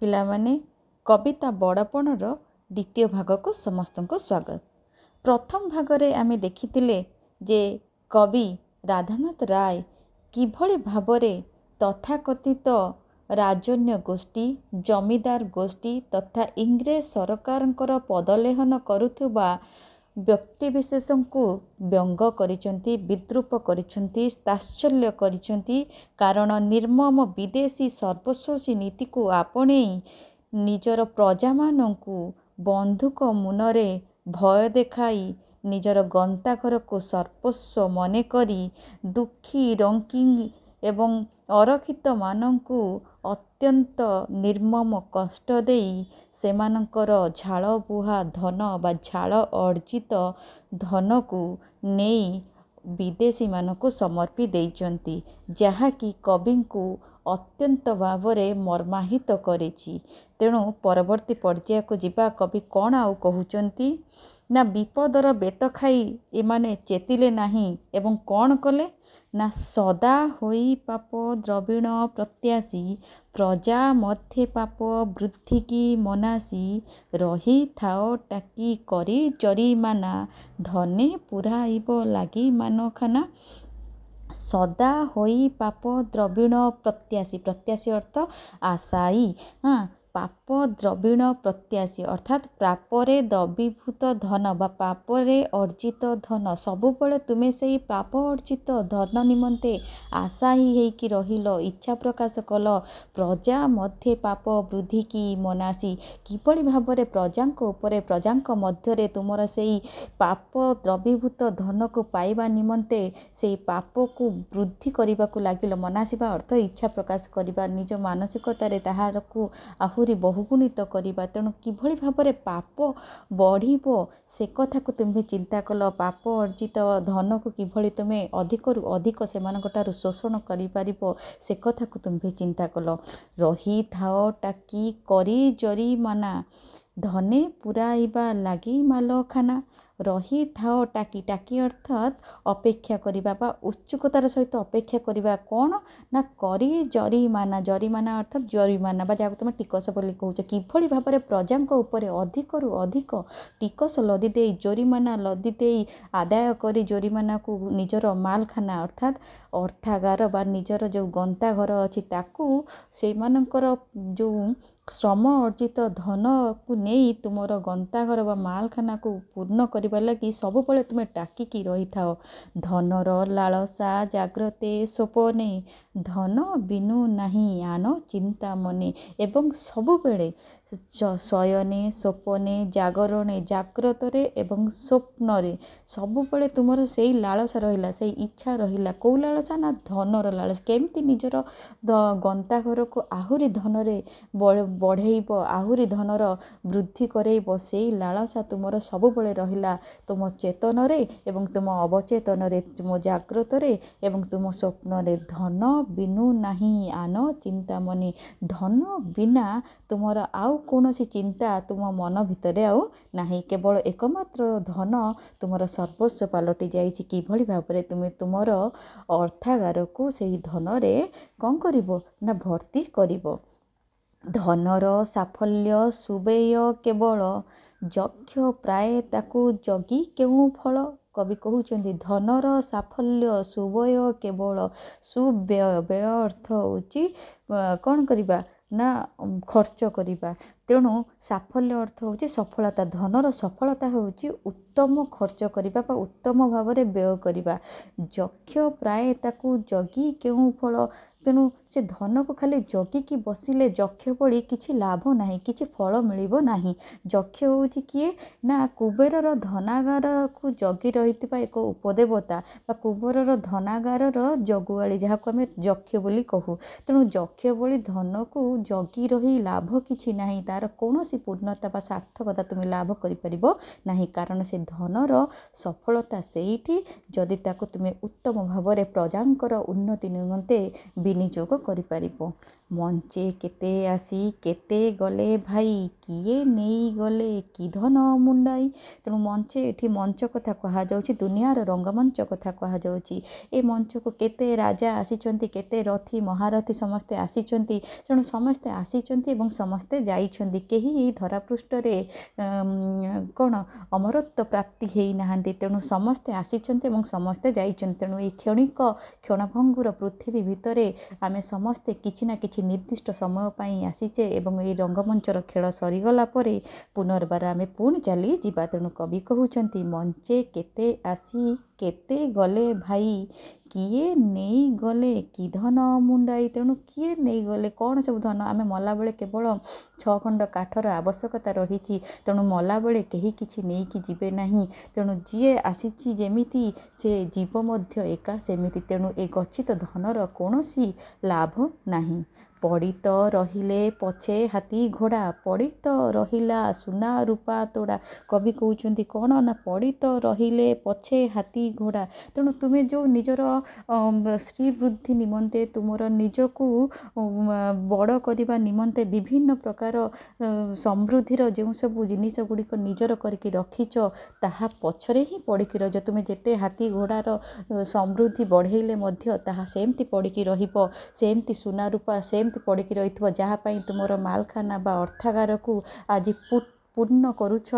ପିଲାମାନେ, କବିତା ବଡ଼ପଣର ଦ୍ୱିତୀୟ ଭାଗକୁ ସମସ୍ତଙ୍କୁ ସ୍ୱାଗତ। ପ୍ରଥମ ଭାଗରେ ଆମେ ଦେଖିଥିଲେ ଯେ କବି ରାଧାନାଥ ରାୟ କିଭଳି ଭାବରେ ତଥାକଥିତ ରାଜନ୍ୟ ଗୋଷ୍ଠୀ, ଜମିଦାର ଗୋଷ୍ଠୀ ତଥା ଇଂରେଜ ସରକାରଙ୍କର ପଦଲେହନ କରୁଥିବା ବ୍ୟକ୍ତିବିଶେଷଙ୍କୁ ବ୍ୟଙ୍ଗ କରିଛନ୍ତି, ବିଦ୍ରୂପ କରିଛନ୍ତି, ତାତ୍ସଲ୍ୟ କରିଛନ୍ତି। କାରଣ ନିର୍ମମ ବିଦେଶୀ ସର୍ବସ୍ୱୀ ନୀତିକୁ ଆପଣେଇ ନିଜର ପ୍ରଜାମାନଙ୍କୁ ବନ୍ଧୁକ ମୁନରେ ଭୟ ଦେଖାଇ, ନିଜର ଗନ୍ତାଘରକୁ ସର୍ବସ୍ୱ ମନେ କରି ଦୁଃଖୀ ରଙ୍କି ଏବଂ ଅରକ୍ଷିତମାନଙ୍କୁ ଅତ୍ୟନ୍ତ ନିର୍ମମ କଷ୍ଟ ଦେଇ ସେମାନଙ୍କର ଝାଳ ବୁହା ଧନ ବା ଝାଳ ଅର୍ଜିତ ଧନକୁ ନେଇ ବିଦେଶୀମାନଙ୍କୁ ସମର୍ପି ଦେଇଛନ୍ତି, ଯାହାକି କବିଙ୍କୁ ଅତ୍ୟନ୍ତ ଭାବରେ ମର୍ମାହିତ କରିଛି। ତେଣୁ ପରବର୍ତ୍ତୀ ପର୍ଯ୍ୟାୟକୁ ଯିବା। କବି କ'ଣ ଆଉ କହୁଛନ୍ତି ନା, ବିପଦର ବେତ ଖାଇ ଏମାନେ ଚେତିଲେ ନାହିଁ ଏବଂ କ'ଣ କଲେ ନା, ସଦା ହୋଇ ପାପ ଦ୍ରବିଣ ପ୍ରତ୍ୟାଶୀ, ପ୍ରଜା ମଧ୍ୟେ ପାପ ବୃଦ୍ଧିକି ମନାସି, ରହିଥାଅ ଟାକି କରି ଜରିମାନା, ଧନେ ପୂରାଇବ ଲାଗି ମାନଖାନା। ସଦା ହୋଇ ପାପ ଦ୍ରବିଣ ପ୍ରତ୍ୟାଶୀ, ପ୍ରତ୍ୟାଶୀ ଅର୍ଥ ଆଶାୟୀ। ହଁ, ପାପ ଦ୍ରବିଣ ପ୍ରତ୍ୟାଶୀ ଅର୍ଥାତ୍ ପାପରେ ଦ୍ରବୀଭୂତ ଧନ ବା ପାପରେ ଅର୍ଜିତ ଧନ। ସବୁବେଳେ ତୁମେ ସେଇ ପାପ ଅର୍ଜିତ ଧନ ନିମନ୍ତେ ଆଶାୟୀ ହେଇକି ରହିଲ, ଇଚ୍ଛା ପ୍ରକାଶ କଲ। ପ୍ରଜା ମଧ୍ୟେ ପାପ ବୃଦ୍ଧିକି ମନାସି, କିଭଳି ଭାବରେ ପ୍ରଜାଙ୍କ ଉପରେ, ପ୍ରଜାଙ୍କ ମଧ୍ୟରେ ତୁମର ସେଇ ପାପ ଦ୍ରବୀଭୂତ ଧନକୁ ପାଇବା ନିମନ୍ତେ ସେଇ ପାପକୁ ବୃଦ୍ଧି କରିବାକୁ ଲାଗିଲ। ମନାସିବା ଅର୍ଥ ଇଚ୍ଛା ପ୍ରକାଶ କରିବା, ନିଜ ମାନସିକତାରେ ତାହାକୁ ଆହୁରି ବହୁଗୁଣିତ କରିବା। ତେଣୁ କିଭଳି ଭାବରେ ପାପ ବଢ଼ିବ ସେ କଥାକୁ ତୁମେ ଚିନ୍ତା କଲ। ପାପ ଅର୍ଜିତ ଧନକୁ କିଭଳି ତୁମେ ଅଧିକରୁ ଅଧିକ ସେମାନଙ୍କ ଠାରୁ ଶୋଷଣ କରିପାରିବ ସେ କଥାକୁ ତୁମେ ଚିନ୍ତା କଲ। ରହିଥାଅ ଟାକି କରି ଜରିମାନା, ଧନେ ପୂରାଇବା ଲାଗି ମାଲଖାନା। ରହିଥାଅ ଟାକି, ଟାକି ଅର୍ଥାତ୍ ଅପେକ୍ଷା କରିବା ବା ଉତ୍ସୁକତାର ସହିତ ଅପେକ୍ଷା କରିବା। କ'ଣ ନା କରି ଜରିମାନା, ଜରିମାନା ଅର୍ଥାତ୍ ଜରିମାନା ବା ଯାହାକୁ ତୁମେ ଟିକସ ବୋଲି କହୁଛ। କିଭଳି ଭାବରେ ପ୍ରଜାଙ୍କ ଉପରେ ଅଧିକରୁ ଅଧିକ ଟିକସ ଲଦି ଦେଇ, ଜୋରିମାନା ଲଦି ଦେଇ, ଆଦାୟ କରି ଜୋରିମାନାକୁ ନିଜର ମାଲଖାନା ଅର୍ଥାତ୍ ଅର୍ଥାଗାର ବା ନିଜର ଯେଉଁ ଗନ୍ତାଘର ଅଛି ତାକୁ ସେଇମାନଙ୍କର ଯେଉଁ ଶ୍ରମ ଅର୍ଜିତ ଧନକୁ ନେଇ ତୁମର ଗନ୍ତାଘର ବା ମାଲଖାନାକୁ ପୂର୍ଣ୍ଣ କରିବା ଲାଗି ସବୁବେଳେ ତୁମେ ଟାକିକି ରହିଥାଅ। ଧନର ଲାଳସା ଜାଗ୍ରତେ ସ୍ୱପନେ, ଧନ ବିନୁ ନାହିଁ ଆନ ଚିନ୍ତା ମନେ। ଏବଂ ସବୁବେଳେ ଶୟନେ ସ୍ୱପନେ ଜାଗରଣେ, ଜାଗ୍ରତରେ ଏବଂ ସ୍ୱପ୍ନରେ ସବୁବେଳେ ତୁମର ସେଇ ଲାଳସା ରହିଲା, ସେଇ ଇଚ୍ଛା ରହିଲା। କେଉଁ ଲାଳସା ନା ଧନର ଲାଳସା। କେମିତି ନିଜର ଗନ୍ତାଘରକୁ ଆହୁରି ଧନରେ ବଢ଼େଇବ, ଆହୁରି ଧନର ବୃଦ୍ଧି କରେଇବ, ସେଇ ଲାଳସା ତୁମର ସବୁବେଳେ ରହିଲା ତୁମ ଚେତନରେ ଏବଂ ତୁମ ଅବଚେତନରେ, ତୁମ ଜାଗ୍ରତରେ ଏବଂ ତୁମ ସ୍ୱପ୍ନରେ। ଧନ ବିନୁ ନାହିଁ ଆନ ଚିନ୍ତା ମନେ, ଧନ ବିନା ତୁମର ଆଉ କୌଣସି ଚିନ୍ତା ତୁମ ମନ ଭିତରେ ଆଉ ନାହିଁ। କେବଳ ଏକମାତ୍ର ଧନ ତୁମର ସର୍ବସ୍ୱ ପାଲଟି ଯାଇଛି। କିଭଳି ଭାବରେ ତୁମେ ତୁମର ଅର୍ଥାଗାରକୁ ସେଇ ଧନରେ କ'ଣ କରିବ ନା ଭର୍ତ୍ତି କରିବ। ଧନର ସାଫଲ୍ୟ ସୁବେୟ କେବଳ, ଯକ୍ଷ ପ୍ରାୟ ତାକୁ ଜଗି କେଉଁ ଫଳ। କବି କହୁଛନ୍ତି ଧନର ସାଫଲ୍ୟ ସୁବୟ କେବଳ, ସୁବ୍ୟୟ, ବ୍ୟୟ ଅର୍ଥ ହେଉଛି କ'ଣ କରିବା ନା ଖର୍ଚ୍ଚ କରିବା। ତେଣୁ ସାଫଲ୍ୟ ଅର୍ଥ ହେଉଛି ସଫଳତା। ଧନର ସଫଳତା ହେଉଛି ଉତ୍ତମ ଖର୍ଚ୍ଚ କରିବା ବା ଉତ୍ତମ ଭାବରେ ବ୍ୟୟ କରିବା। ଯକ୍ଷ ପ୍ରାୟ ତାକୁ ଜଗି କେଉଁ ଫଳ। ତେଣୁ ସେ ଧନକୁ ଖାଲି ଜଗିକି ବସିଲେ ଯକ୍ଷ ଭଳି କିଛି ଲାଭ ନାହିଁ, କିଛି ଫଳ ମିଳିବ ନାହିଁ। ଯକ୍ଷ ହେଉଛି କିଏ ନା କୁବେରର ଧନାଗାରକୁ ଜଗି ରହିଥିବା ଏକ ଉପଦେବତା ବା କୁବେରର ଧନାଗାରର ଜଗୁଆଳି, ଯାହାକୁ ଆମେ ଯକ୍ଷ ବୋଲି କହୁ। ତେଣୁ ଯକ୍ଷ ଭଳି ଧନକୁ ଜଗି ରହି ଲାଭ କିଛି ନାହିଁ, ତା'ର କୌଣସି ପୂର୍ଣ୍ଣତା ବା ସାର୍ଥକତା ତୁମେ ଲାଭ କରିପାରିବ ନାହିଁ। କାରଣ ସେ ଧନର ସଫଳତା ସେଇଠି ଯଦି ତାକୁ ତୁମେ ଉତ୍ତମ ଭାବରେ ପ୍ରଜାଙ୍କର ଉନ୍ନତି ନିମନ୍ତେ ବିନିଯୋଗ କରିପାରିବ। ମଞ୍ଚେ କେତେ ଆସି କେତେ ଗଲେ ଭାଇ, କିଏ ନେଇଗଲେ କି ଧନ ମୁଣ୍ଡାଇ। ତେଣୁ ମଞ୍ଚେ, ଏଠି ମଞ୍ଚ କଥା କୁହାଯାଉଛି, ଦୁନିଆର ରଙ୍ଗମଞ୍ଚ କଥା କୁହାଯାଉଛି। ଏ ମଞ୍ଚକୁ କେତେ ରାଜା ଆସିଛନ୍ତି, କେତେ ରଥୀ ମହାରଥୀ ସମସ୍ତେ ଆସିଛନ୍ତି। ତେଣୁ ସମସ୍ତେ ଆସିଛନ୍ତି ଏବଂ ସମସ୍ତେ ଯାଇଛନ୍ତି। କେହି ଏଇ ଧରାପୃଷ୍ଠରେ କ'ଣ ଅମରତ୍ୱ ପ୍ରାପ୍ତି ହେଇନାହାନ୍ତି। ତେଣୁ ସମସ୍ତେ ଆସିଛନ୍ତି ଏବଂ ସମସ୍ତେ ଯାଇଛନ୍ତି। ତେଣୁ ଏଇ କ୍ଷଣିକ କ୍ଷଣଭଙ୍ଗୁର ପୃଥିବୀ ଭିତରେ ଆମେ ସମସ୍ତେ କିଛି ନା କିଛି ନିର୍ଦ୍ଦିଷ୍ଟ ସମୟ ପାଇଁ ଆସିଛେ ଏବଂ ଏଇ ରଙ୍ଗମଞ୍ଚର ଖେଳ ସରିଗଲା ପରେ ପୁନର୍ବାର ଆମେ ପୁଣି ଚାଲିଯିବା। ତେଣୁ କବି କହୁଛନ୍ତି, ମଞ୍ଚେ କେତେ ଆସି କେତେ ଗଲେ ଭାଇ, କିଏ ନେଇଗଲେ କି ଧନ ମୁଣ୍ଡାଇ। ତେଣୁ କିଏ ନେଇଗଲେ କ'ଣ ସବୁ ଧନ? ଆମେ ମଲାବେଳେ କେବଳ 6 ଖଣ୍ଡ କାଠର ଆବଶ୍ୟକତା ରହିଛି। ତେଣୁ ମଲାବେଳେ କେହି କିଛି ନେଇକି ଯିବେ ନାହିଁ। ତେଣୁ ଯିଏ ଆସିଛି ଯେମିତି, ସେ ଯିବ ମଧ୍ୟ ଏକା ସେମିତି। ତେଣୁ ଏ ଗଚ୍ଛିତ ଧନର କୌଣସି ଲାଭ ନାହିଁ। ପଡ଼ିତ ରହିଲେ ପଛେ ହାତୀ ଘୋଡ଼ା, ପଡ଼ିତ ରହିଲା ସୁନା ରୂପା ତୋଡ଼ା। କବି କହୁଛନ୍ତି କ'ଣ ନା, ପଡ଼ିତ ରହିଲେ ପଛେ ହାତୀ ଘୋଡ଼ା। ତେଣୁ ତୁମେ ଯେଉଁ ନିଜର ଶ୍ରୀବୃଦ୍ଧି ନିମନ୍ତେ, ତୁମର ନିଜକୁ ବଡ଼ କରିବା ନିମନ୍ତେ ବିଭିନ୍ନ ପ୍ରକାର ସମୃଦ୍ଧିର ଯେଉଁ ସବୁ ଜିନିଷ ଗୁଡ଼ିକ ନିଜର କରିକି ରଖିଛ, ତାହା ପଛରେ ହିଁ ପଡ଼ିକି ରହିଛ। ତୁମେ ଯେତେ ହାତୀ ଘୋଡ଼ାର ସମୃଦ୍ଧି ବଢ଼େଇଲେ ମଧ୍ୟ ତାହା ସେମିତି ପଡ଼ିକି ରହିବ, ସେମିତି ସୁନା ରୂପା ସେମିତି ପଡ଼ିକି ରହିଥିବ। ଯାହା ପାଇଁ ତୁମର ମାଲଖାନା ବା ଅର୍ଥାଗାରକୁ ଆଜି ପୂର୍ଣ୍ଣ କରୁଛ,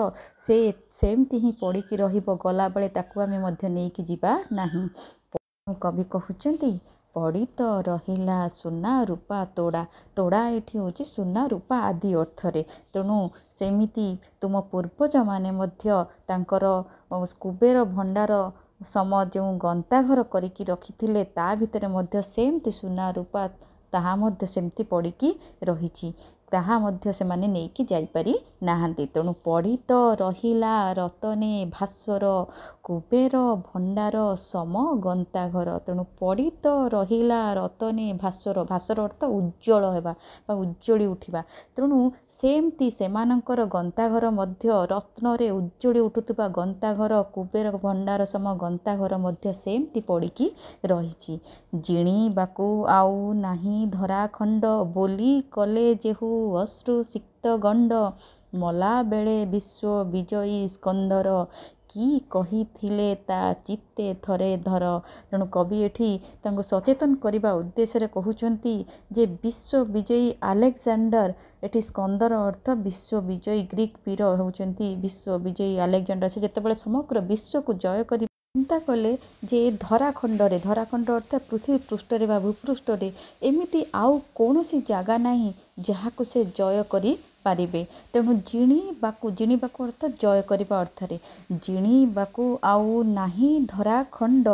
ସେ ସେମିତି ହିଁ ପଡ଼ିକି ରହିବ। ଗଲାବେଳେ ତାକୁ ଆମେ ମଧ୍ୟ ନେଇକି ଯିବା ନାହିଁ। କବି କହୁଛନ୍ତି, ପଡ଼ିତ ରହିଲା ସୁନା ରୂପା ତୋଡ଼ା। ତୋଡ଼ା ଏଠି ହେଉଛି ସୁନା ରୂପା ଆଦି ଅର୍ଥରେ। ତେଣୁ ସେମିତି ତୁମ ପୂର୍ବଜମାନେ ମଧ୍ୟ ତାଙ୍କର କୁବେର ଭଣ୍ଡାର ସମ ଯେଉଁ ଗନ୍ତାଘର କରିକି ରଖିଥିଲେ, ତା ଭିତରେ ମଧ୍ୟ ସେମିତି ସୁନା ରୂପା ତାହା ମଧ୍ୟ ସେମିତି ପଡ଼ିକି ରହିଛି, ତାହା ମଧ୍ୟ ସେମାନେ ନେଇକି ଯାଇପାରି ନାହାନ୍ତି। ତେଣୁ ପଡ଼ିତ ରହିଲା ରତନେ ଭାସ୍ୱର, କୁବେର ଭଣ୍ଡାର ସମ ଗନ୍ତାଘର। ତେଣୁ ପଡ଼ିତ ରହିଲା ରତନେ ଭାସ୍ୱର, ଭାସ୍ୱର ଅର୍ଥ ଉଜ୍ଜଳ ହେବା ବା ଉଜ୍ଜଳି ଉଠିବା। ତେଣୁ ସେମିତି ସେମାନଙ୍କର ଗନ୍ତାଘର ମଧ୍ୟ ରତ୍ନରେ ଉଜ୍ଜଳି ଉଠୁଥିବା ଗନ୍ତାଘର, କୁବେର ଭଣ୍ଡାର ସମ ଗନ୍ତାଘର ମଧ୍ୟ ସେମିତି ପଡ଼ିକି ରହିଛି। ଜିଣିବାକୁ ଆଉ ନାହିଁ ଧରାଖଣ୍ଡ, ବୋଲି କଲେ ଯେହୁ ଅଶ୍ରୁ ସିକ୍ତ ଗଣ୍ଡ। ମଲାବେଳେ ବିଶ୍ୱ ବିଜୟୀ ସ୍କନ୍ଦର, କି କହିଥିଲେ ତା ଚିତ୍ତେ ଥରେ ଧର। ତେଣୁ କବି ଏଠି ତାଙ୍କୁ ସଚେତନ କରିବା ଉଦ୍ଦେଶ୍ୟରେ କହୁଛନ୍ତି ଯେ ବିଶ୍ୱ ବିଜୟୀ ଆଲେକ୍ଜାଣ୍ଡର, ଏଠି ସ୍କନ୍ଦର ଅର୍ଥ ବିଶ୍ୱ ବିଜୟୀ, ଗ୍ରୀକ୍ ବୀର ହେଉଛନ୍ତି ବିଶ୍ୱ ବିଜୟୀ ଆଲେକ୍ଜାଣ୍ଡର। ସେ ଯେତେବେଳେ ସମଗ୍ର ବିଶ୍ୱକୁ ଜୟ କରି ଚିନ୍ତା କଲେ ଯେ ଧରାଖଣ୍ଡରେ, ଧରାଖଣ୍ଡ ଅର୍ଥ ପୃଥିବୀ ପୃଷ୍ଠରେ ବା ଭୂପୃଷ୍ଠରେ ଏମିତି ଆଉ କୌଣସି ଜାଗା ନାହିଁ ଯାହାକୁ ସେ ଜୟ କରିପାରିବେ। ତେଣୁ ଜିଣିବାକୁ, ଜିଣିବାକୁ ଅର୍ଥ ଜୟ କରିବା ଅର୍ଥରେ, ଜିଣିବାକୁ ଆଉ ନାହିଁ ଧରାଖଣ୍ଡ,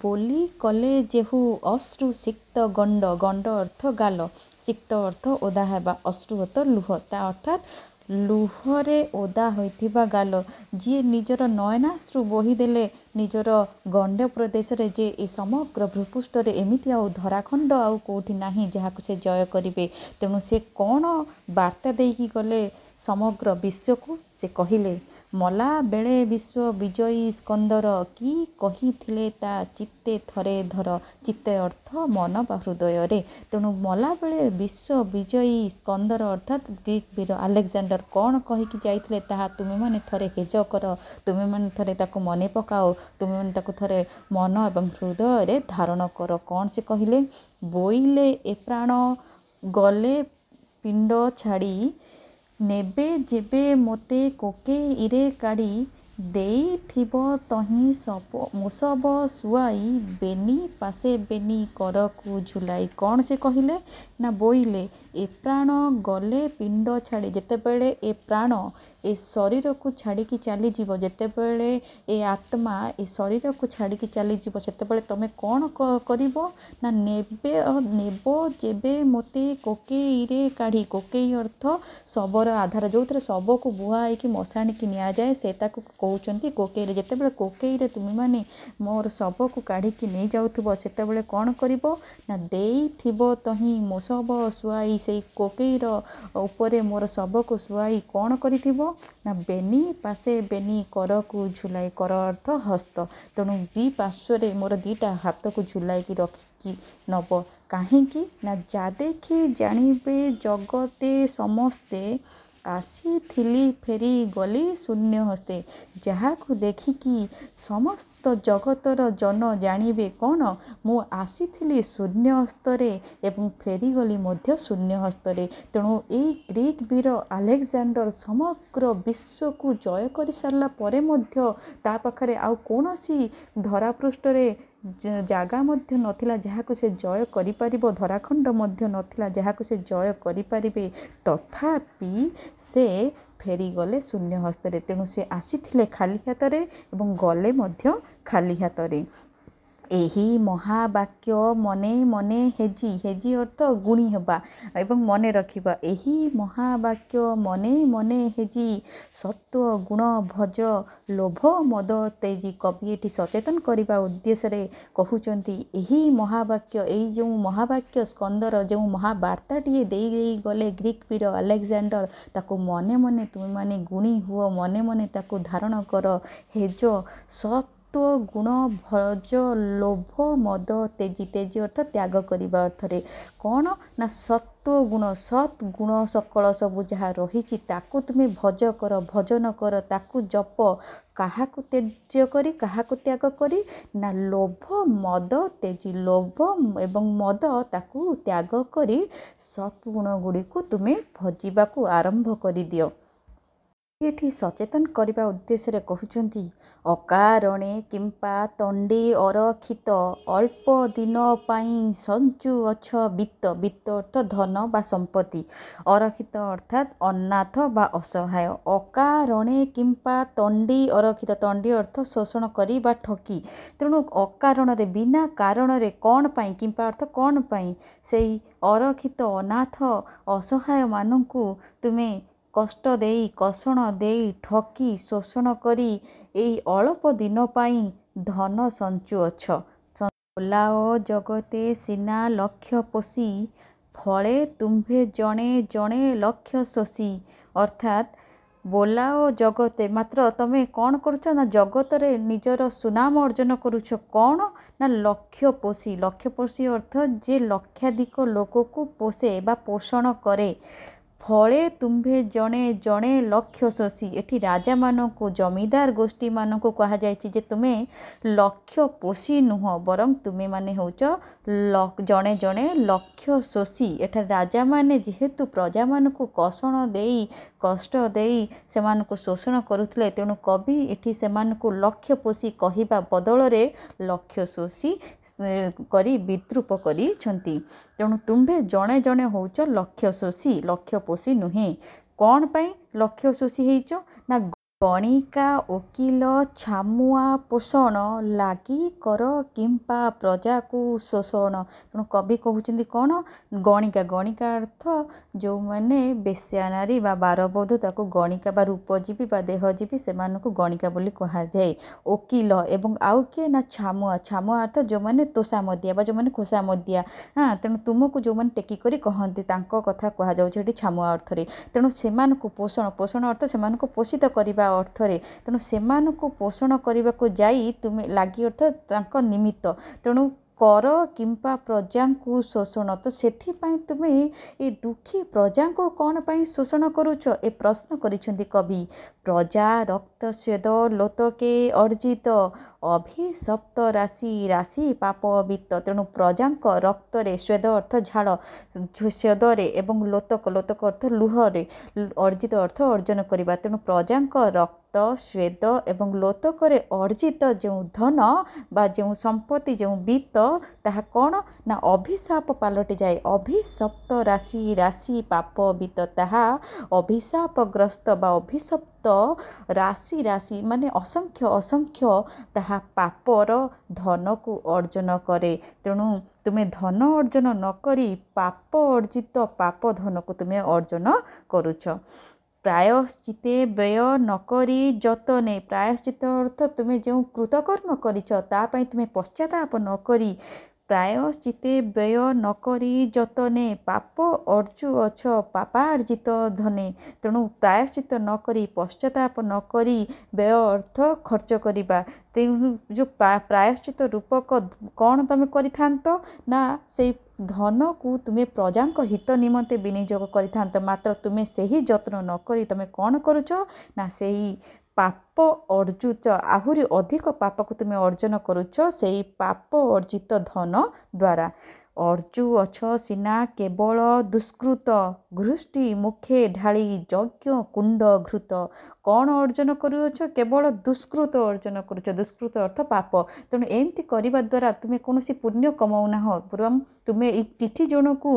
ବୋଲି କଲେ ଯେହୁ ଅଶ୍ରୁ ସିକ୍ତ ଗଣ୍ଡ। ଗଣ୍ଡ ଅର୍ଥ ଗାଲ, ସିକ୍ତ ଅର୍ଥ ଓଦା ହେବା, ଅଶ୍ରୁ ଅର୍ଥ ଲୁହ, ତା ଅର୍ଥାତ୍ ଲୁହରେ ଓଦା ହୋଇଥିବା ଗାଲ। ଯିଏ ନିଜର ନୟନାଶ୍ରୁ ବୋହିଦେଲେ ନିଜର ଗଣ୍ଡ ପ୍ରଦେଶରେ, ଯେ ଏ ସମଗ୍ର ଭୂପୃଷ୍ଠରେ ଏମିତି ଆଉ ଧରାଖଣ୍ଡ ଆଉ କେଉଁଠି ନାହିଁ ଯାହାକୁ ସେ ଜୟ କରିବେ। ତେଣୁ ସେ କ'ଣ ବାର୍ତ୍ତା ଦେଇକି ଗଲେ ସମଗ୍ର ବିଶ୍ୱକୁ? ସେ କହିଲେ, ମଲାବେଳେ ବିଶ୍ୱ ବିଜୟୀ ସ୍କନ୍ଦର, କି କହିଥିଲେ ତା ଚିତ୍ତେ ଥରେ ଧର। ଚିତ୍ତେ ଅର୍ଥ ମନ ବା ହୃଦୟରେ। ତେଣୁ ମଲାବେଳେ ବିଶ୍ୱ ବିଜୟୀ ସ୍କନ୍ଦର ଅର୍ଥାତ୍ ଗ୍ରୀକ୍ ବୀର ଆଲେକ୍ଜାଣ୍ଡର କ'ଣ କହିକି ଯାଇଥିଲେ, ତାହା ତୁମେମାନେ ଥରେ ହେଜ କର, ତୁମେମାନେ ଥରେ ତାକୁ ମନେ ପକାଅ, ତୁମେମାନେ ତାକୁ ଥରେ ମନ ଏବଂ ହୃଦୟରେ ଧାରଣ କର। କ'ଣ ସେ କହିଲେ? ବୋଇଲେ ଏ ପ୍ରାଣ ଗଲେ ପିଣ୍ଡ ଛାଡ଼ି, ନେବେ ଯେବେ ମୋତେ କୋକେଇରେ କାଢ଼ି, ଦେଇଥିବ ତହିଁ ମୋ ଶବ ଶୁଆଇ, ବେନି ପାଶେ ବେନି କରକୁ ଝୁଲାଇ। କ'ଣ ସେ କହିଲେ ନା, ବୋଇଲେ ଏ ପ୍ରାଣ ଗଲେ ପିଣ୍ଡ ଛାଡ଼ି, ଯେତେବେଳେ ଏ ପ୍ରାଣ ଏ ଶରୀରକୁ ଛାଡ଼ିକି ଚାଲିଯିବ, ଯେତେବେଳେ ଏ ଆତ୍ମା ଏ ଶରୀରକୁ ଛାଡ଼ିକି ଚାଲିଯିବ, ସେତେବେଳେ ତୁମେ କ'ଣ କରିବ ନା, ନେବେ ନେବ ଯେବେ ମୋତେ କୋକେଇରେ କାଢ଼ି। କୋକେଇ ଅର୍ଥ ଶବର ଆଧାର, ଯେଉଁଥିରେ ଶବକୁ ବୁହା ହେଇକି ମଶାଣିକି ନିଆଯାଏ, ସେ ତାକୁ କହୁଛନ୍ତି କୋକେଇରେ। ଯେତେବେଳେ କୋକେଇରେ ତୁମେମାନେ ମୋର ଶବକୁ କାଢ଼ିକି ନେଇଯାଉଥିବ, ସେତେବେଳେ କ'ଣ କରିବ ନା, ଦେଇଥିବ ତହିଁ ମୋ ଶବ ଶୁଆଇ, ସେଇ କୋକେଇର ଉପରେ ମୋର ଶବକୁ ଶୁଆଇ କ'ଣ କରିଥିବ ନା, ବେନି ପାଶେ ବେନି କରକୁ ଝୁଲାଇ। କର ଅର୍ଥ ହସ୍ତ। ତେଣୁ ଦୁଇ ପାର୍ଶ୍ୱରେ ମୋର ଦୁଇଟା ହାତକୁ ଝୁଲାଇକି ରଖିକି ନେବ। କାହିଁକି ନା ଯା ଦେଖି ଜାଣିବେ ଜଗତେ ସମସ୍ତେ, ଆସିଥିଲି ଫେରି ଗଲି ଶୂନ୍ୟ ହସ୍ତେ। ଯାହାକୁ ଦେଖିକି ସମସ୍ତ ଜଗତର ଜନ ଜାଣିବେ କ'ଣ, ମୁଁ ଆସିଥିଲି ଶୂନ୍ୟ ହସ୍ତରେ ଏବଂ ଫେରିଗଲି ମଧ୍ୟ ଶୂନ୍ୟ ହସ୍ତରେ। ତେଣୁ ଏଇ ଗ୍ରୀକ୍ ବୀର ଆଲେକ୍ଜାଣ୍ଡର ସମଗ୍ର ବିଶ୍ୱକୁ ଜୟ କରିସାରିଲା ପରେ ମଧ୍ୟ ତା ପାଖରେ ଆଉ କୌଣସି ଧରାପୃଷ୍ଠରେ ଜାଗା ମଧ୍ୟ ନଥିଲା ଯାହାକୁ ସେ ଜୟ କରିପାରିବ, ଧରାଖଣ୍ଡ ମଧ୍ୟ ନଥିଲା ଯାହାକୁ ସେ ଜୟ କରିପାରିବେ। ତଥାପି ସେ ଫେରିଗଲେ ଶୂନ୍ୟ ହସ୍ତରେ। ତେଣୁ ସେ ଆସିଥିଲେ ଖାଲି ହାତରେ ଏବଂ ଗଲେ ମଧ୍ୟ ଖାଲି ହାତରେ। ଏହି ମହାବାକ୍ୟ ମନେ ମନେ ହେଜି, ହେଜି ଅର୍ଥ ଗୁଣି ହେବା ଏବଂ ମନେ ରଖିବା। ଏହି ମହାବାକ୍ୟ ମନେ ମନେ ହେଜି, ସତ୍ୱ ଗୁଣ ଭଜ ଲୋଭ ମଦ ତେଜି। କବି ଏଠି ସଚେତନ କରିବା ଉଦ୍ଦେଶ୍ୟରେ କହୁଛନ୍ତି, ଏହି ମହାବାକ୍ୟ, ଏଇ ଯେଉଁ ମହାବାକ୍ୟ ସ୍କନ୍ଦର ଯେଉଁ ମହାବାର୍ତ୍ତାଟିଏ ଦେଇ ଦେଇ ଗଲେ ଗ୍ରୀକ୍ ବୀର ଆଲେକ୍ଜାଣ୍ଡର, ତାକୁ ମନେ ମନେ ତୁମେମାନେ ଗୁଣି ହୁଅ, ମନେ ମନେ ତାକୁ ଧାରଣ କର। ହେଜ ସତ୍ୱ ଗୁଣ ଭଜ ଲୋଭ ମଦ ତେଜି, ତେଜି ଅର୍ଥ ତ୍ୟାଗ କରିବା ଅର୍ଥରେ। କ'ଣ ନା ସତ୍ୱ ଗୁଣ, ସତ୍ ଗୁଣ ସକଳ ସବୁ ଯାହା ରହିଛି ତାକୁ ତୁମେ ଭଜ କର, ଭଜନ କର, ତାକୁ ଜପ। କାହାକୁ ତ୍ୟାଜ୍ୟ କରି, କାହାକୁ ତ୍ୟାଗ କରି? ନା ଲୋଭ ମଦ ତେଜି, ଲୋଭ ଏବଂ ମଦ ତାକୁ ତ୍ୟାଗ କରି ସତ୍ ଗୁଣ ଗୁଡ଼ିକୁ ତୁମେ ଭଜିବାକୁ ଆରମ୍ଭ କରିଦିଅ। ଏଠି ସଚେତନ କରିବା ଉଦ୍ଦେଶ୍ୟରେ କହୁଛନ୍ତି, ଅକାରଣେ କିମ୍ପା ତଣ୍ଡି ଅରକ୍ଷିତ, ଅଳ୍ପ ଦିନ ପାଇଁ ସଞ୍ଚୁଅଛ ବିତ୍ତ। ବିତ୍ତ ଅର୍ଥ ଧନ ବା ସମ୍ପତ୍ତି, ଅରକ୍ଷିତ ଅର୍ଥାତ୍ ଅନାଥ ବା ଅସହାୟ। ଅକାରଣେ କିମ୍ପା ତଣ୍ଡି ଅରକ୍ଷିତ, ତଣ୍ଡି ଅର୍ଥ ଶୋଷଣ କରି ବା ଠକି। ତେଣୁ ଅକାରଣରେ, ବିନା କାରଣରେ, କ'ଣ ପାଇଁ, କିମ୍ପା ଅର୍ଥ କ'ଣ ପାଇଁ, ସେଇ ଅରକ୍ଷିତ ଅନାଥ ଅସହାୟମାନଙ୍କୁ ତୁମେ କଷ୍ଟ ଦେଇ, କଷଣ ଦେଇ, ଠକି ଶୋଷଣ କରି ଏଇ ଅଳ୍ପ ଦିନ ପାଇଁ ଧନ ସଞ୍ଚୁଅଛ। ବୋଲାଅ ଜଗତେ ସିନା ଲକ୍ଷ ପୋଷି, ଫଳେ ତୁମ୍ଭେ ଜଣେ ଜଣେ ଲକ୍ଷ ଶୋଷି। ଅର୍ଥାତ୍ ବୋଲାଅ ଜଗତେ, ମାତ୍ର ତମେ କ'ଣ କରୁଛ ନା ଜଗତରେ ନିଜର ସୁନାମ ଅର୍ଜନ କରୁଛ। କ'ଣ ନା ଲକ୍ଷ ପୋଷି। ଲକ୍ଷ ପୋଷି ଅର୍ଥ ଯେ ଲକ୍ଷାଧିକ ଲୋକକୁ ପୋଷେ ବା ପୋଷଣ କରେ। ଫଳେ ତୁମ୍ଭେ ଜଣେ ଜଣେ ଲକ୍ଷ ଶୋଷି। ଏଠି ରାଜାମାନଙ୍କୁ, ଜମିଦାର ଗୋଷ୍ଠୀମାନଙ୍କୁ କୁହାଯାଇଛି ଯେ ତୁମେ ଲକ୍ଷ ପୋଷି ନୁହଁ, ବରଂ ତୁମେମାନେ ହେଉଛ ଜଣେ ଜଣେ ଲକ୍ଷ ଶୋଷି। ଏଠାରେ ରାଜାମାନେ ଯେହେତୁ ପ୍ରଜାମାନଙ୍କୁ କଷଣ ଦେଇ, କଷ୍ଟ ଦେଇ ସେମାନଙ୍କୁ ଶୋଷଣ କରୁଥିଲେ, ତେଣୁ କବି ଏଠି ସେମାନଙ୍କୁ ଲକ୍ଷ ପୋଷି କହିବା ବଦଳରେ ଲକ୍ଷ ଶୋଷି କରି ବିଦ୍ରୂପ କରିଛନ୍ତି। ତେଣୁ ତୁମ୍ଭେ ଜଣେ ଜଣେ ହେଉଛ ଲକ୍ଷ ଶୋଷି, ଲକ୍ଷ ପୋଷି ନୁହେଁ। କ'ଣ ପାଇଁ ଲକ୍ଷ ଶୋଷି ହେଇଛ? ନା ଗଣିକା ଓକିଲ ଛାମୁଆ ପୋଷଣ, ଲାଗି କର କିମ୍ପା ପ୍ରଜାକୁ ଶୋଷଣ। ତେଣୁ କବି କହୁଛନ୍ତି କ'ଣ? ଗଣିକା, ଗଣିକା ଅର୍ଥ ଯେଉଁମାନେ ବେଶ୍ୟା ନାରୀ ବା ବାରବଧୂ, ତାକୁ ଗଣିକା ବା ରୂପଜୀବୀ ବା ଦେହଜୀବୀ, ସେମାନଙ୍କୁ ଗଣିକା ବୋଲି କୁହାଯାଏ। ଓକିଲ ଏବଂ ଆଉ କିଏ? ନା ଛାମୁଆ। ଛାମୁଆ ଅର୍ଥ ଯେଉଁମାନେ ତୋଷାମଦିଆ ବା ଯେଉଁମାନେ ଖୋସାମଦିଆ। ହଁ, ତେଣୁ ତୁମକୁ ଯେଉଁମାନେ ଟେକି କରି କହନ୍ତି ତାଙ୍କ କଥା କୁହାଯାଉଛି ଏଠି ଛାମୁଆ ଅର୍ଥରେ। ତେଣୁ ସେମାନଙ୍କୁ ପୋଷଣ, ପୋଷଣ ଅର୍ଥ ସେମାନଙ୍କୁ ପୋଷିତ କରିବା ଅର୍ଥରେ। ତେଣୁ ସେମାନଙ୍କୁ ପୋଷଣ କରିବାକୁ ଯାଇ ତୁମେ, ଲାଗି ଅର୍ଥ ତାଙ୍କ ନିମିତ୍ତ, ତେଣୁ କର କିମ୍ବା ପ୍ରଜାଙ୍କୁ ଶୋଷଣ। ତ ସେଥିପାଇଁ ତୁମେ ଏ ଦୁଃଖୀ ପ୍ରଜାଙ୍କୁ କ'ଣ ପାଇଁ ଶୋଷଣ କରୁଛ, ଏ ପ୍ରଶ୍ନ କରିଛନ୍ତି କବି। ପ୍ରଜା ରକ୍ତ ସ୍ୱେଦ ଲୋତକେ ଅର୍ଜିତ, ଅଭିଶପ୍ତ ରାଶି ରାଶି ପାପ ବିତ୍ତ। ତେଣୁ ପ୍ରଜାଙ୍କ ରକ୍ତରେ, ସ୍ୱେଦ ଅର୍ଥ ଝାଳ, ସ୍ୱେଦରେ ଏବଂ ଲୋତକ, ଲୋତକ ଅର୍ଥ ଲୁହରେ, ଅର୍ଜିତ ଅର୍ଥ ଅର୍ଜନ କରିବା। ତେଣୁ ପ୍ରଜାଙ୍କ ରକ୍ତ ସ୍ୱେଦ ଏବଂ ଲୋତକରେ ଅର୍ଜିତ ଯେଉଁ ଧନ ବା ଯେଉଁ ସମ୍ପତ୍ତି, ଯେଉଁ ବିତ୍ତ, ତାହା କ'ଣ ନା ଅଭିଶାପ ପାଲଟିଯାଏ। ଅଭିଶପ୍ତ ରାଶି ରାଶି ପାପ ବିତ୍ତ, ତାହା ଅଭିଶାପଗ୍ରସ୍ତ ବା ଅଭିଶପ୍ତ ରାଶି ରାଶି ମାନେ ଅସଂଖ୍ୟ ଅସଂଖ୍ୟ ତାହା ପାପର ଧନକୁ ଅର୍ଜନ କରେ। ତେଣୁ ତୁମେ ଧନ ଅର୍ଜନ ନ କରି ପାପ ଅର୍ଜିତ ପାପ ଧନକୁ ତୁମେ ଅର୍ଜନ କରୁଛ। ପ୍ରାୟଶ୍ଚିତେ ବ୍ୟୟ ନକରି ଯତନେ, ପ୍ରାୟଶ୍ଚିତ ଅର୍ଥ ତୁମେ ଯେଉଁ କୃତକର୍ମ କରିଛ ତା ପାଇଁ ତୁମେ ପଶ୍ଚାତାପ ନ କରି, ପ୍ରାୟଶ୍ଚିତେ ବ୍ୟୟ ନକରି ଯତନେ, ପାପ ଅର୍ଜୁଅଛ ପାପାର୍ଜିତ ଧନେ। ତେଣୁ ପ୍ରାୟଶ୍ଚିତ ନ କରି, ପଶ୍ଚାତାପ ନ କରି, ବ୍ୟୟ ଅର୍ଥ ଖର୍ଚ୍ଚ କରିବା। ତେଣୁ ଯେଉଁ ପ୍ରାୟଶ୍ଚିତ ରୂପକ କ'ଣ ତୁମେ କରିଥାନ୍ତ ନା ସେଇ ଧନକୁ ତୁମେ ପ୍ରଜାଙ୍କ ହିତ ନିମନ୍ତେ ବିନିଯୋଗ କରିଥାନ୍ତ, ମାତ୍ର ତୁମେ ସେହି ଯତ୍ନ ନ କରି ତୁମେ କ'ଣ କରୁଛ ନା ସେଇ ପାପ ଅର୍ଜୁତ, ଆହୁରି ଅଧିକ ପାପକୁ ତୁମେ ଅର୍ଜନ କରୁଛ ସେଇ ପାପ ଅର୍ଜିତ ଧନ ଦ୍ୱାରା। ଅର୍ଜୁଅଛ ସିନା କେବଳ ଦୁଷ୍କୃତ, ଘୃଷ୍ଟି ମୁଖେ ଢାଳି ଯଜ୍ଞ କୁଣ୍ଡ ଘୃତ। କ'ଣ ଅର୍ଜନ କରୁଅଛ? କେବଳ ଦୁଷ୍କୃତ ଅର୍ଜନ କରୁଛ। ଦୁଷ୍କୃତ ଅର୍ଥ ପାପ। ତେଣୁ ଏମିତି କରିବା ଦ୍ୱାରା ତୁମେ କୌଣସି ପୁଣ୍ୟ କମାଉନାହଁ, ବରଂ ତୁମେ ଏଇ ଚିଠି ଜଣକୁ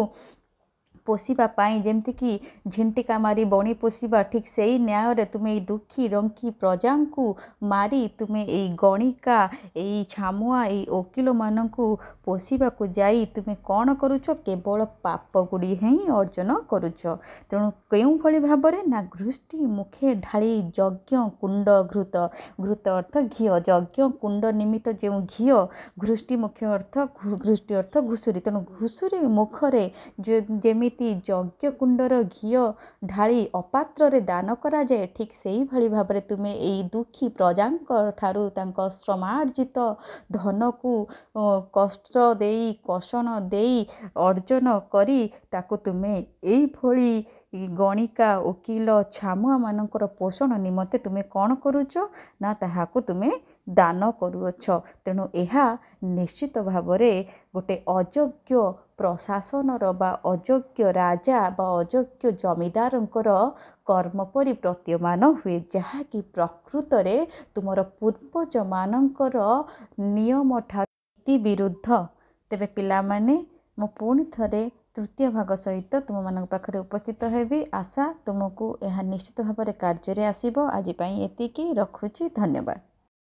ପୋଷିବା ପାଇଁ ଯେମିତିକି ଝିଣ୍ଟିକା ମାରି ବଣି ପୋଷିବା, ଠିକ୍ ସେଇ ନ୍ୟାୟରେ ତୁମେ ଏଇ ଦୁଃଖୀ ରଙ୍କି ପ୍ରଜାଙ୍କୁ ମାରି ତୁମେ ଏଇ ଗଣିକା, ଏଇ ଛାମୁଆ, ଏଇ ଓକିଲମାନଙ୍କୁ ପୋଷିବାକୁ ଯାଇ ତୁମେ କ'ଣ କରୁଛ? କେବଳ ପାପ ଗୁଡ଼ିଏ ହିଁ ଅର୍ଜନ କରୁଛ। ତେଣୁ କେଉଁଭଳି ଭାବରେ ନା ଘୃଷ୍ଟି ମୁଖେ ଢାଳି ଯଜ୍ଞ କୁଣ୍ଡ ଘୃତ। ଘୃତ ଅର୍ଥ ଘିଅ। ଯଜ୍ଞ କୁଣ୍ଡ ନିମିତ୍ତ ଯେଉଁ ଘିଅ, ଘୃଷ୍ଟି ମୁଖ ଅର୍ଥ, ଘୃଷ୍ଟି ଅର୍ଥ ଘୁଷୁରୀ। ତେଣୁ ଘୁଷୁରୀ ମୁଖରେ ଯେମିତି ଯଜ୍ଞ କୁଣ୍ଡର ଘିଅ ଢାଳି ଅପାତ୍ରରେ ଦାନ କରାଯାଏ, ଠିକ୍ ସେଇଭଳି ଭାବରେ ତୁମେ ଏଇ ଦୁଃଖୀ ପ୍ରଜାଙ୍କ ଠାରୁ ତାଙ୍କ ଶ୍ରମାର୍ଜିତ ଧନକୁ କଷ୍ଟ ଦେଇ, କଷଣ ଦେଇ ଅର୍ଜନ କରି ତାକୁ ତୁମେ ଏଇଭଳି ଗଣିକା, ଓକିଲ, ଛାମୁଆମାନଙ୍କର ପୋଷଣ ନିମନ୍ତେ ତୁମେ କ'ଣ କରୁଛ ନା ତାହାକୁ ତୁମେ ଦାନ କରୁଅଛ। ତେଣୁ ଏହା ନିଶ୍ଚିତ ଭାବରେ ଗୋଟେ ଅଯୋଗ୍ୟ ପ୍ରଶାସନର ବା ଅଯୋଗ୍ୟ ରାଜା ବା ଅଯୋଗ୍ୟ ଜମିଦାରଙ୍କର କର୍ମ ପରି ପ୍ରତୀୟମାନ ହୁଏ, ଯାହାକି ପ୍ରକୃତରେ ତୁମର ପୂର୍ବଜମାନଙ୍କର ନିୟମ ଠାରୁ ବିରୁଦ୍ଧ। ତେବେ ପିଲାମାନେ, ମୁଁ ପୁଣି ଥରେ ତୃତୀୟ ଭାଗ ସହିତ ତୁମମାନଙ୍କ ପାଖରେ ଉପସ୍ଥିତ ହେବି। ଆଶା ତୁମକୁ ଏହା ନିଶ୍ଚିତ ଭାବରେ କାର୍ଯ୍ୟରେ ଆସିବ। ଆଜି ପାଇଁ ଏତିକି ରଖୁଛି, ଧନ୍ୟବାଦ।